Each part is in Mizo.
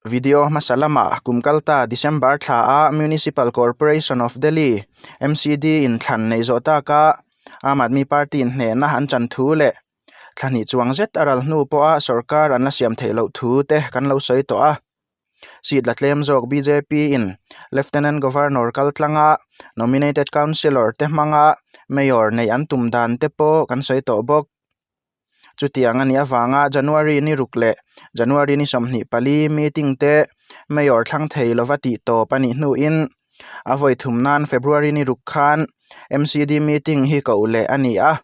Video hmasa lamah kum kalta December thla a Municipal Corporation of Delhi, MCD, in thlan neih zawh taka Aam Aadmi Party in hnehna an chan thu leh thla hnih chuang zet a ral hnu pawha sorkar an la siam theih loh thu te kan lo sawi tawh a. Seat la tlem zawk bjp in Lieutenant Governor kal tlanga Nominated Councillor te hmanga Mayor neih an tum dan te pawh kan sawi tawh bawk. Chutiang a nih avanga January ni ruk leh January ni 24 meeting te Mayor thlang thei lova tih tawp a nih hnuin a vawi thum nan February ni ruk khan MCD meeting hi koh leh a ni a.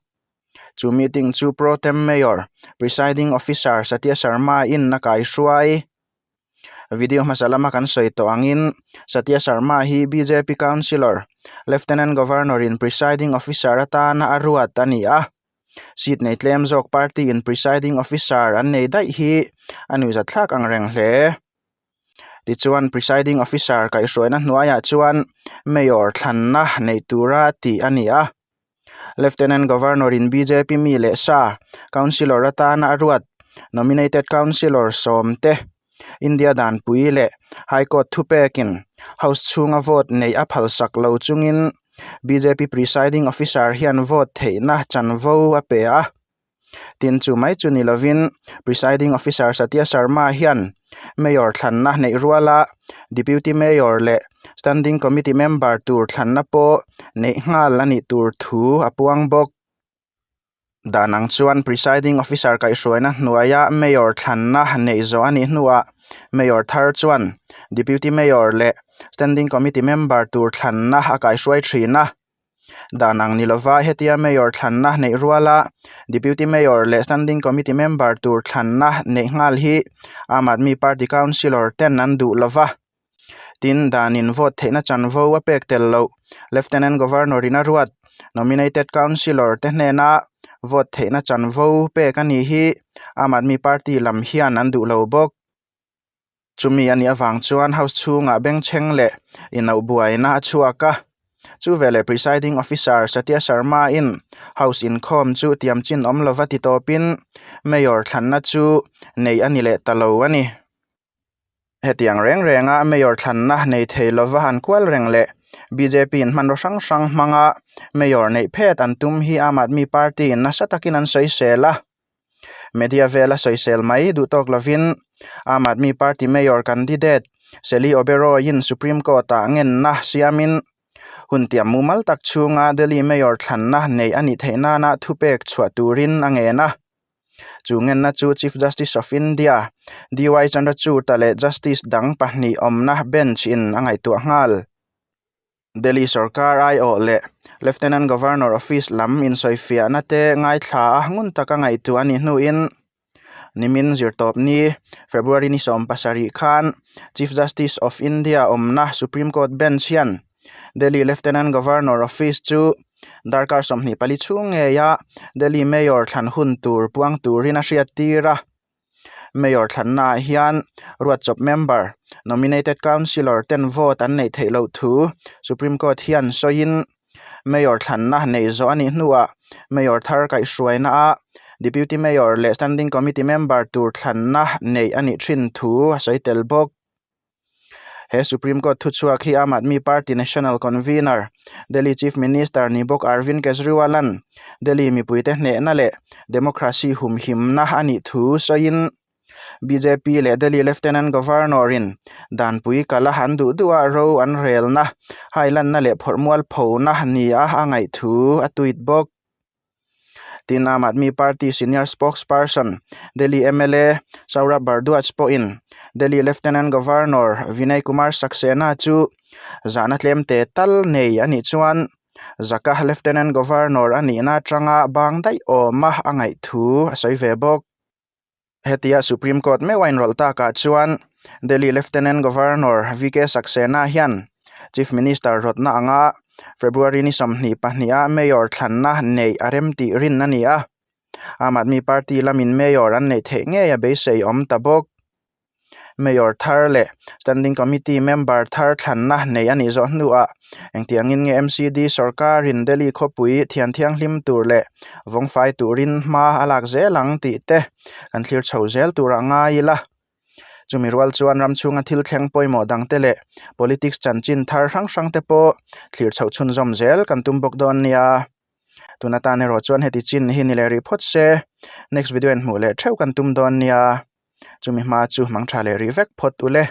Chu meeting chu Pro Tem Mayor, Presiding Officer Satya Sharma in a kaihruai. Video hmasa lama kan sawi tawh angin Satya Sharma hi bjp Councillor, Lieutenant Governor in Presiding Officer atana a ruat a ni a. Seat nei tlem zawk party in Presiding Officer an nei daih hi a nuihzatthlak ang reng hle. Tichuan Presiding Officer kaihhruaina hnuaiah chuan Mayor thlanna neih tura tih a ni a. Lieutenant Governor in bjp mi leh sa Councillor atana a ruat Nominated Councillor sawmte India danpui leh High Court thupekin House chhunga vote neih a phalsak lo chungin bjp Presiding Officer hian vote theihna chanvo a pe a. Tin chu mai chu ni lovin Presiding Officer Satya Sharma hian Mayor thlanna neih ruala Deputy Mayor leh Standing Committee member tur thlanna pawh neih nghal a nih tur thu a puang bawk. Dan ang chuan Presiding Officer kaihhruaina hnuaia Mayor thlanna neih zawh a nih hnuah Mayor thar chuan Deputy Mayor leh Standing Committee member tur thlanna a kaihhruai thin a. Dan ang ni lova hetia Mayor thlanna neih ruala Deputy Mayor leh Standing Committee member tur thlanna neih nghal hi Aam Aadmi Party Councillor ten an duh lova. Tin, danin vote theihna chanvo a pek tel loh Lieutenant Governor in a ruat Nominated Councillor te hnena vote theihna chanvo pek a ni hi Aam Aadmi Party lam hian an duh lo bawk. Chumi a nih avang chuan House chhungah bengchheng leh inauh buaina a chhuak a. Chu veleh Presiding Officer Satya Sharma in House inkhawm chu tiam chin awm lova ti tawpin Mayor thlanna chu nei a ni leh ta lo a ni. Hetiang reng renga Mayor thlanna nei thei lova han kual reng leh bjp in hmanraw hrang hrang hmanga Mayor neih phet an tum hi Aam Aadmi Party in nasa takin an sawisel a. Media vela sawisel mai duh tawk lovin Aam Aadmi Party Mayor candidate Shelly Oberoi-in Supreme Court-ah ngenna siamin hun tiam mumal tak chhunga Delhi Mayor thlanna neih a nih theih nana thupek chhuah turin a ngen a. Chu ngenna chu Chief Justice of India DY Chandrachud-a leh Justice dang pahnih awmna bench-in a ngaihtuah nghal. Delhi sorkar aiawh leh Lieutenant Governor Office lam insawifiahna te ngaithla a ngun taka ngaihtuah a nih hnuin nimin zirtawpni February ni 17 khan Chief Justice of India awmna Supreme Court Bench hian Delhi Lieutenant Governor Office chu darkar 24 chhung ngeia Delhi Mayor thlan hun tur puang turin a hriattir a. Mayor thlannaah hian ruatchawp member, nominated councillor ten vote an neih theih loh thu Supreme Court hian sawiin Mayor thlanna neih zawh a nih hnuah Mayor thar kaihhruainaah Deputy Mayor leh Standing Committee member tur thlanna neih a nih thin thu a sawi tel bawk. He Supreme Court thuchhuak hi Aam Aadmi Party National Convener, Delhi Chief Minister ni bawk Arvind Kejriwal-a'n Delhi mipuite hnehna leh democracy humhimna a nih thu sawiin bjp leh Delhi Lieutenant Governor-in danpui kala an duh duha ro an relna, hailanna leh phawrhmual phona nia a ngaih thu a tweet bawk. Tin, Aam Aadmi Party Senior Spokesperson, Delhi mla Saurabh Bhardwaj pawhin Delhi Lieutenant Governor Vinay Kumar Saxena chu zahna tlemte tal nei a nih chuan Zaka Lieutenant Governor a nihna atanga bang daih awma a ngaih thu a sawi ve bawk. Hetia Supreme Court meuh a inrawlh takah chuan Delhi Lieutenant Governor VK Saxena hian Chief Minister rawtna anga February ni 22 a Mayor thlanna neih a rem tih rin a ni a, Aam Aadmi Party lamin Mayor an neih theih ngei a beisei awm ta bawk. Mayor thar leh Standing Committee member thar thlanna nei a nih zawh hnuah engtiangin nge MCD sorkarin Delhi khawpui thian thianghlim tur leh vawngfai turin hma a lak zel ang tih te kan thlir chho zel turah ngai ila. Chumi rual chuan ram chhunga thil thleng pawimawh dangte leh politics chanchin thar hrang hrang te pawh thlir chhoh chhunzawm zel kan tum bawk dawn nia. Tuna tan erawh chuan heti chin hi ni leh rih phawt se, next video in hmuh leh theuh kan tum dawn nia. Chumi hma chu hmang tha leh rih vek phawt ule.